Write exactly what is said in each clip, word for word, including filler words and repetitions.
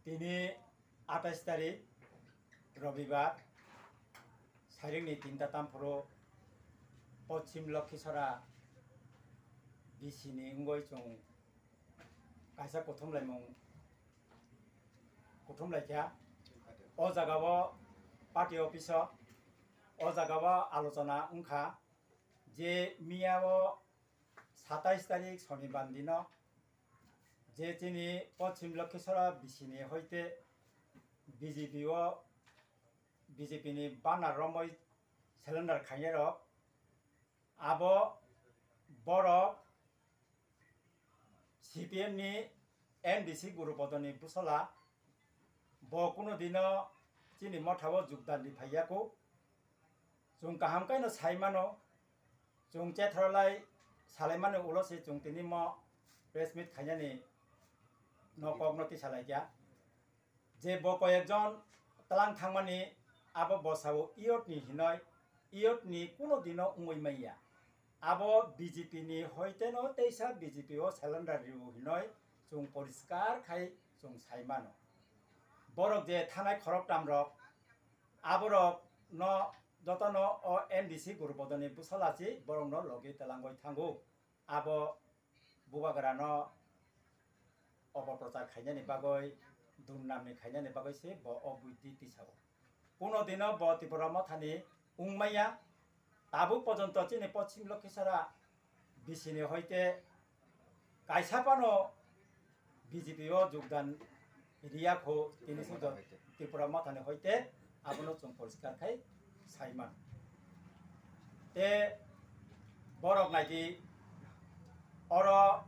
Tini atais tarik Robibar, sairingni tinta tamphuru Pochim Lokhisora B C ni wngwi chwng kaisa kuthumlaimung kuthumlaikha. O jagao party office o, o jagao alochona wngkha je miyao satais tarik Sonibar dino je chini Pochim Lokhisora B C ni hoite B J P o, B J P ni banner romwi cylinder khainai rok, abo borok C P M ni M D C Guru Bodoni bwsala, bo kuno dino chini mothao jugdan ri phaiya kho. Chwng kaham khe no sai mano, chwng chethrolai salai mani ulo se chwng tini mo press meet khainani no kok no tisa lai kya. Je bo koyekjon tlang thangmani abo bosao iyot ni hinoi, iyot ni kuno dino wngwi manya. Abo B J P ni hoite no teisa B J P o cylinder riu hinoi chwng poriskar khai chwng sai mano. Borok je thanai khoroktam rok, aborok no jotono o M D C Guru Bodoni bwsala si borok no logi telangoi thango. Abo bubagra no opoprochar khainani bagwi, durnamni khainani bagwi se bo o buddhi tisao. Kuno dino bo Tripura mothani wngmaya, tabuk pojonto chini Pochim Lokhisora B C ni hoite kaisa phano B J P o jugdan riya kho, tini sujot Tripura mothani hoite abono chwng poriskar khai sai man. Te borok naidi oro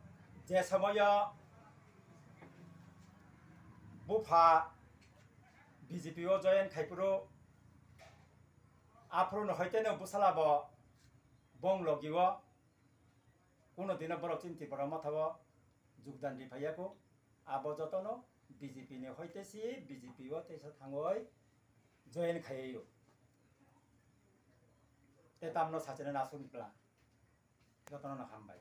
je somoyo bupha B J P o join khai phuru, aphuru no hoite no bwsala bo bong logi o kuno dino borok chini Tripura mothao jugdan ri phaiya kho. Abo jotono B J P ni hoite si B J P o teisa thangoi join khaiyo. Te tamno sachina nasuk ni plan. Jotono no hambai.